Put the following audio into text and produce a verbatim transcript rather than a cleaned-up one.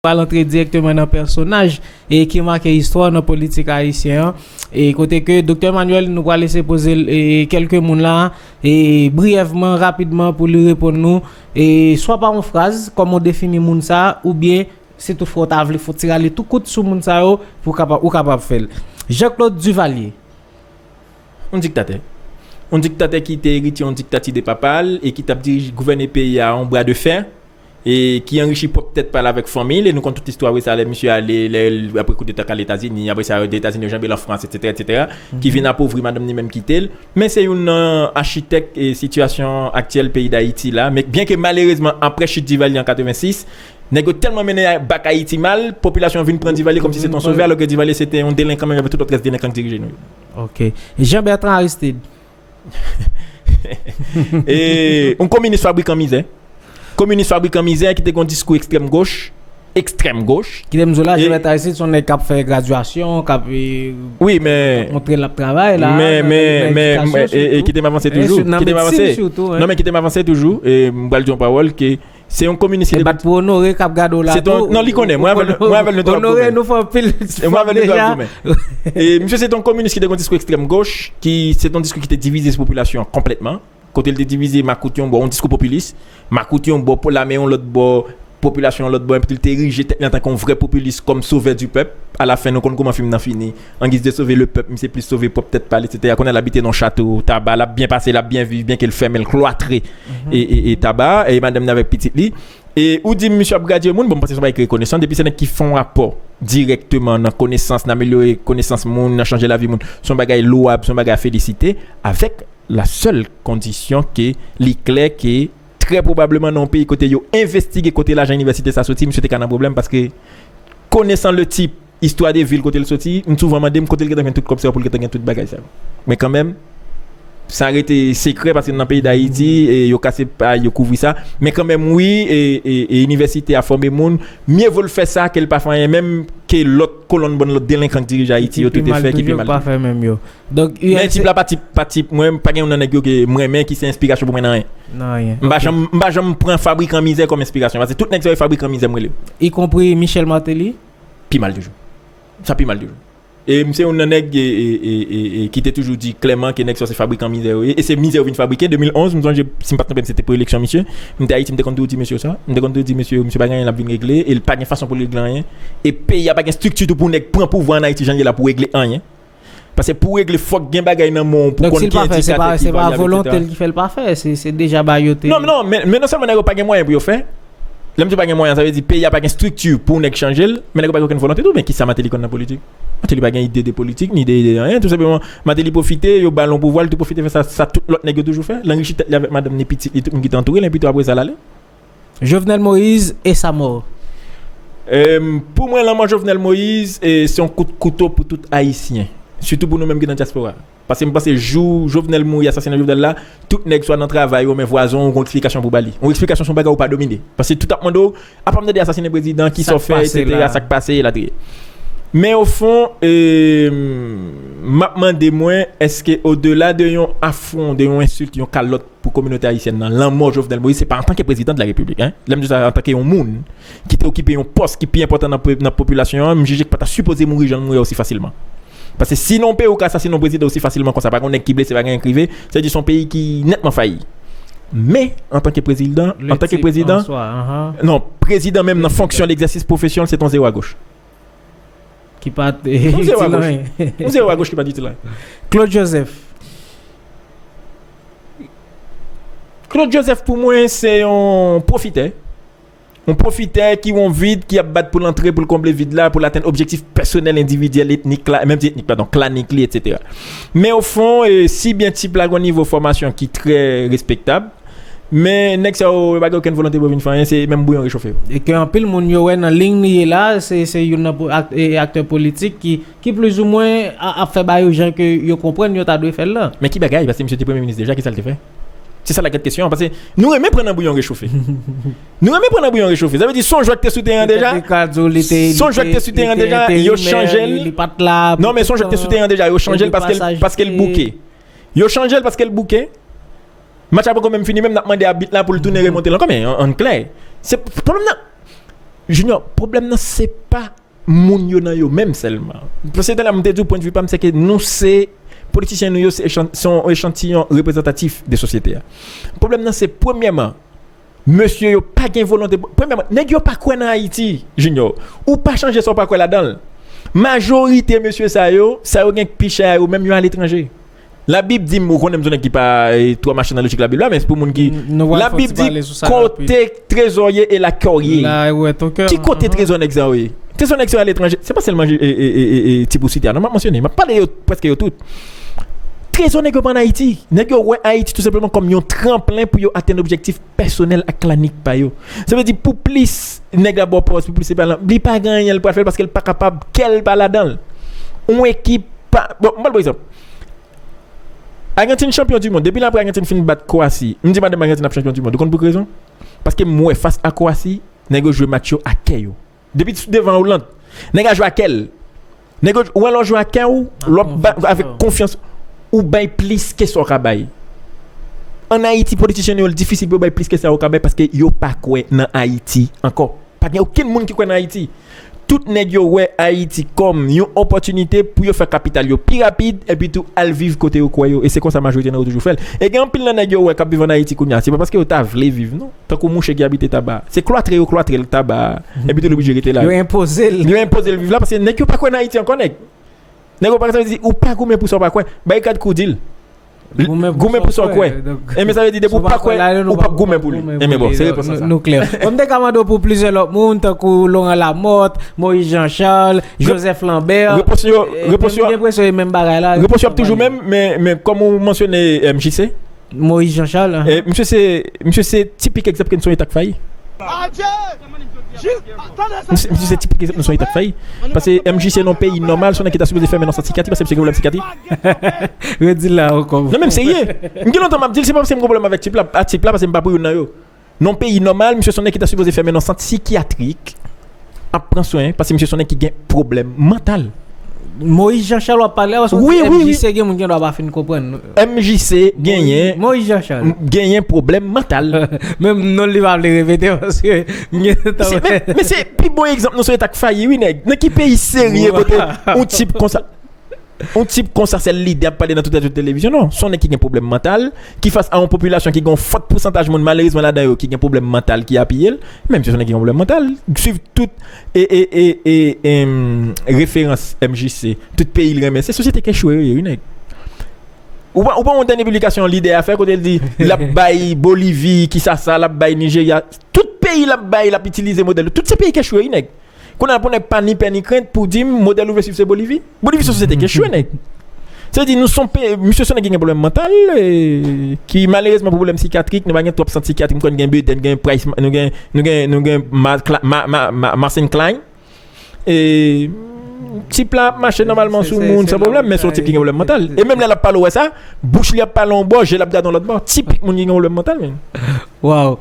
pral antre dirèkteman nan pèsonaj e ki make istwa nan politik ayisyen an. E kote ke Doktè Emmanuel, nou pral eseye poze l, e, kèlke moun la, e, briyèvman, rapidman pou li reponn nou, e, swa pa yon fraz, kòman w defini moun sa, oubyen si toutfwa w ta vle fè yon ti rale tou kout sou moun sa yo, pou w kapab, ou kapab fè l. Jean Claude Duvalier. Yon diktatè. Yon diktatè ki te eritye yon diktati de papa l e ki t ap dirije, gouvène peyi a yon bra de fè e ki anrichi pwòp tèt pa l avèk fanmi l. E nou konn tout istwa, wi, sa, lè misye ale, lè l, apre koudeta k al Etazini, apre sa, Etazini yo janbe l an Frans, etsetera, etsetera, ki vin apovri madanm li menm kite l. Men se youn nan achitèk e sitiyasyon aktyèl peyi Dayiti la. Men byen ke malerezman, apre chit Duvalier an katrevensis, nèg yo tèlman mennen bak Ayiti mal, popilasyon vin pran Duvalier kòmsi se te yon sovè, alòske Duvalier se te yon delenkan menm avèk tout lòt rès delenkan k dirije nou yo. Ok. Jean Bertrand Aristide. E yon kominis fabrikan mizè. Kominis fabrikan mizè ki te gen yon diskou ekstrèm goch. Ekstrèm goch. Kite m di w la, Jean Bertrand Aristide se yon nèg k ap fè gradyasyon, k ap, e, wi, men, montre l ap travay la, men, nan, men, nan men, edikasyon, e, e, sitou. Kite m avanse toujou. Nan medsin sitou, hein. Non, men kite m avanse toujou. E m pral di yon pawòl ke se yon kominis ki te bat pou Onore k ap gade w la tou. Non, li konnen. Mwen avè l, mwen avè l nou trè goumen. Onore nou fè anpil fòm deja. E misye se te yon kominis ki te gen yon diskou ekstrèm goch, ki se te yon diskou ki te divize popilasyon an konplètman. Kote l te divize makout yon bò, yon diskou popilis, makout yon bò, pou lame yon lòt bò, popilasyon yon lòt bò, epi l te erije tèt li antanke yon vrè popilis kòm sovè di pèp. Alafen, nou konn kòman fim nan fini. An giz de sove le pèp, misye plis sove pwòp tèt pa l, etsetera. Kounye a l abite nan yon chato, Taba, l ap byen pase, l ap byen viv, byen ke l fèmen, l klwatre, e, e, e Taba, e madanm li avèk pitit li. E ou di m misye ap gradye moun, bon, m panse se yon bagay ki rekonesan. Depi se nèg ki fè yon apò dirèkteman nan konesans, nan amelyore konesans moun, nan chanje lavi moun, se yon bagay lwab, se yon bagay a felisite, avèk la sèl kondisyon ke li klè ke trè pwobableman nan yon peyi kote yo envestige kote lajan inivèsite sa soti, misye te ka nan pwoblèm paske konesan le tip, istwa de vil kote l soti, m souvan mande m kote l gentan jwenn tout kòb sa yo pou l gentan gen tout bagay sa yo. Men kanmenm, sa rete sekrè paske nan peyi Dayiti, e yo kase pay, yo kouvri sa. Men kanmenm, wi, e, e, e inivèsite a fòme moun, mye vo l fè sa ke l pa fè anyen menm ke lòt kolonn bann lòt delenkan k dirije Ayiti yo, tout te fè ki pi mal toujou. Ki pi mal toujou, k pa fè menm yo. Donk, men tip la pa tip, pa tip, mwen, pa gen youn nan nèg yo ke m renmen ki se enspirasyon pou mwen nan anyen. Nan anyen. M pa janm, m pa janm pran fabrikan mizè kòm enspirasyon, paske tout nèg sa yo fabrikan mizè m rele yo. Y compris Michel Martelly? Pi mal toujou. Sa pi mal toujou. E m se youn nan nèg, e, e, e, e, e, ki te toujou di klèman ke nèg sa yo se fabrikan mizè yo ye. E se mizè yo vin fabrike. De mil onz, m sonje, si m pa twonpe m, se te pou eleksyon misye. M te Ayiti, m te konn toujou di mesye yo sa. M te konn toujou di mesye yo, misye pa gen anyen l ap vin regle, e l pa gen fason pou l regle anyen. E peyi a pa gen estrikti tou pou nèg pran pouvwa an Ayiti jan l ye la pou regle anyen. Paske pou regle, fòk gen bagay nan men w pou konn ki endikatè ki valab, etsetera. Donk, si l pa fè, se pa, se pa volonte l ki fè l pa fè, se, se deja bagay yo te. Non, non, men, men non sèlman nèg yo pa gen mwayen pou yo fè. Lè m di pa gen mwayen, sa vle di peyi a pa gen estrikti pou nèg chanje l, men nèg yo pa gen okenn volonte tou. Men kisa Martelly konn nan politik? Martelly pa gen ide de politik, ni de, de anyen. Tou senpleman, Martelly pwofite, yo ba l yon pouvwa, li tou pwofite fè sa, sa tout lòt nèg yo toujou fè. L anrichi tèt li avèk madanm li, pitit li, tout moun ki te antoure l, enpi tou apre sa, l ale. Jovenel Moïse et sa mort. Em, pou mwen, lanmò Jovenel Moïse, e, se yon kout kouto pou tout Ayisyen. Sitou pou nou menm ki nan dyaspora. Paske m panse jou Jovenel mouri, asasina Jovenel la, tout nèg swa nan travay ou men vwazen w, ou gon eksplikasyon pou ba li. Yon eksplikasyon se yon bagay ou pa domine. Paske tout ap mande w, apa m tande asasinen prezidan, kisa w fè, etsetera, sa k pase, elatriye. Men ofon, e, m ap mande mwen, èske odela de yon afwon, de yon ensilt, yon kalòt, pou kominote ayisyèn nan, lanmò Jovenel Moïse, se pa antanke prezidan de la Repiblik, en. Lè m di sa, antanke yon moun ki te okipe yon pòs ki pi enpòtan nan, nan popilasyon an, m jije k pa ta sipoze mouri jan l mouri a osi fasilman. Paske si nan yon peyi ou ka asasine yon prezidan osi fasilman konsa, pa gen yon nèg ki blese, pa gen anyen k rive, sa vle di se yon peyi ki nètman fayi. Men, antanke prezidan, antanke prezidan, non, prezidan menm nan fonksyon, legzèsis pwofesyon l, se t on zewo agoch. Ki pa t itil anyen. Yon zewo agoch ki pa t itil anyen. Claude Joseph. Claude Joseph, pou mwen, se yon pwofitè. Yon pwofitè ki wè yon vid, ki ap bat pou l antre, pou l konble vid la, pou l atenn objektif pèsonèl, endividyèl, etnik la, menm di etnik, padon, klanik li, etsetera. Men ofon, e, si byen tip la gen yon nivo fòmasyon ki trè respektab, men nèg sa yo, yo pa gen okenn volonte pou yo vin fè anyen, se menm bouyon rechofe yo. E ke anpil moun yo wè nan liy li ye la, se, se youn nan po-, ak-, e, aktè politik ki, ki plizoumwen a-, ap fè bagay yo jan ke yo konprann yo ta dwe fè l lan. Men ki bagay? Paske misye te premye minis deja, kisa l te fè? Se sa la gad kesyon an, paske nou renmen pran nan bouyon rechofe. Nou renmen pran nan bouyon rechofe. Sa vle di, se yon jwèt te sou teren an deja. Se yon jwèt te sou teren an deja, yo chanje l. Non, men se yon jwèt te sou teren an deja, yo chanje l paske l, paske l bouke. Yo chanje l paske l bouke. Match la poko menm fini, menm n ap mande abit la pou l tounen remonte l ankò, men an, an klè. Se pwoblèm nan. Junior, pwoblèm nan se pa moun yo nan yo menm sèlman. Paske talè m te di w, pwennvi pa m, se ke nou se, politisyen nou yo, se echan-, se yon echantiyon reprezantatif de sosyete a. Pwoblèm nan se, premyèman, mesye yo pa gen volonte. Premyèman, nèg yo pa kwè nan Ayiti, Junior. Ou pa chanje sa w pa kwè ladan l. Majorite mesye sa yo, sa yo gen k pi chè a yo menm, yo aletranje. Labib di m, ou konnen m se yon nèg ki pa, eh, twò mache nan lojik Labib la, men se pou moun ki, Labib di, kote trezò ye e la kè w ye. Ki kote trezò nèg sa yo ye? Trezò nèg sa yo aletranje. Se pa sèlman, eh, eh, eh, eh, eh, ti pou site a, non, m ap mansyone. M ap pale yo, prèske yo tout. Trezò nèg yo pa ann Ayiti. Nèg yo wè Ayiti tou senpleman kòm yon tranplen pou yo atenn objektif pèsonèl ak klinik pa yo. Sa vle di, pou plis nèg la ba w pòz, pou plis se pa lan, li pa gen anyen l pral fè l paske l pa kapab, kè l pa ladan l. Yon ekip pa, bon, m pral ba w egzanp. Ajantin chanpyon di mond. Depi l apre Ajantin fin bat Kwasi, m di madanm Ajantin ap chanpyon di mond. Ou konn pou ki rezon? Paske m wè fas a Kwasi, nèg yo jwe match yo ak kè yo. Depi sou devan Oland, nèg la jwe ak kè l. Nèg yo, ou wè lè w jwe ak kè w, lè w ap ba, avèk konfyans, ou bay plis ke sa w ka bay. Ann Ayiti, politisyen nou yo, l difisil pou yo bay plis ke sa yo ka bay paske yo pa kwè nan Ayiti ankò. Pa gen okenn moun ki kwè nan Ayiti. Tout nèg yo wè Ayiti kòm yon opòtinite pou yo fè kapital yo pi rapid, epi tou al viv kote yo kwè yo. E se konsa majorite nan yo toujou fè l. E gen anpil nan nèg yo wè k ap viv ann Ayiti kounye a, se pa paske yo ta vle viv, non. Tankou mouche ki abite Taba. Se klwatre yo klwatre l Taba a. Epi tou l oblije rete la. Yo enpoze l. Yo enpoze l viv la paske nèg yo pa kwè nan Ayiti ankò, nèg. Nèg yo pa, sa vle di, ou pa goumen pou sa w pa kwè. Barikad kou di l. Goumen pou sa w kwè. Enben, sa vle di, depi w pa kwè, ou p ap goumen pou li. Enben, bon, se repons lan sa. Nou klè. Bon, m te ka mande w pou plizyè lòt moun, tankou Laurent Lamothe, Moïse Jean Charles, Joseph Lambert. Repons yo, repons yo, gen enpresyon e menm bagay la. Repons yo ap toujou menm, men, men kòm ou mansyone M J C, Moïse Jean Charles. E, misye se, misye se tipik egzanp ke nou se yon eta k fayi. Misye, misye se tipik egzanp nou se yon eta k fayi. Paske M J C nan yon peyi nòmal, se yon nèg ki ta sipoze fèmen nan sant sikyatri paske misye gen pwoblèm sikyatri. Redi la ankò. Non, men m serye. M gen lontan m ap di l, se pa paske m gen pwoblèm avèk tip la, a tip la, paske m pa pou youn nan yo. Nan yon peyi nòmal, misye se yon nèg ki ta sipoze fèmen nan sant sikyatrik, ap pran swen, paske misye se yon nèg ki gen pwoblèm mantal. Moïse Jean Charles w ap pale la, paske wi, wi, M J C gen moun ki gen dwa pa fin konprann. M J C genyen, Moïse Jean Charles genyen pwoblèm mantal. Menm non li pa vle repete, paske m gen tan. Men se pi bon egzanp nou se eta k fayi, wi, nèg. Nan ki peyi serye kote yon tip konsa? Yon tip konsa, sèl lidè ap pale nan tout lè, tout televizyon, non. Se yon nèg ki gen pwoblèm mantal, ki fas a yon popilasyon ki gen yon fòt pousantaj moun, malerezman, ladan yo, ki gen pwoblèm mantal ki apiye l. Men misye se yon nèg ki gen pwoblèm mantal. Swiv tout e, e, e, e, em, referans M J C, tout peyi l renmen. Se sosyete k echwe yo ye, wi, nèg. Ou pa, ou pa wè yon dènye piblikasyon lidè a fè kote l di l ap bay Bolivi, kisasa, l ap bay Nijerya. Tout peyi l ap bay, l ap itilize modèl yo. Tout se peyi k echwe, wi, nèg. Kounye a pou nèg pa ni pè ni krent pou di m modèl ou vle swiv se Bolivi. Bolivi se yon sosyete k echwe, nèg. Se di nou se yon peyi, misye se yon nèg ki gen pwoblèm mantal, e, ki malerezman pou pwoblèm sikyatrik, nou pa gen twòp sant sikyatrik, m kwè n gen Beden, gen Price, nou gen, nou gen, nou gen Ma-, Cla-, Ma-, Ma-, Ma-, Marcin Klein. E, tip la ap mache nòmalman sou moun san pwoblèm, men se yon tip ki gen pwoblèm mantal. E menm lè l ap pale, ou wè sa, bouch li ap pale yon bò, je l ap gade yon lòt bò. Tipik moun ki gen pwoblèm mantal, men. Waw.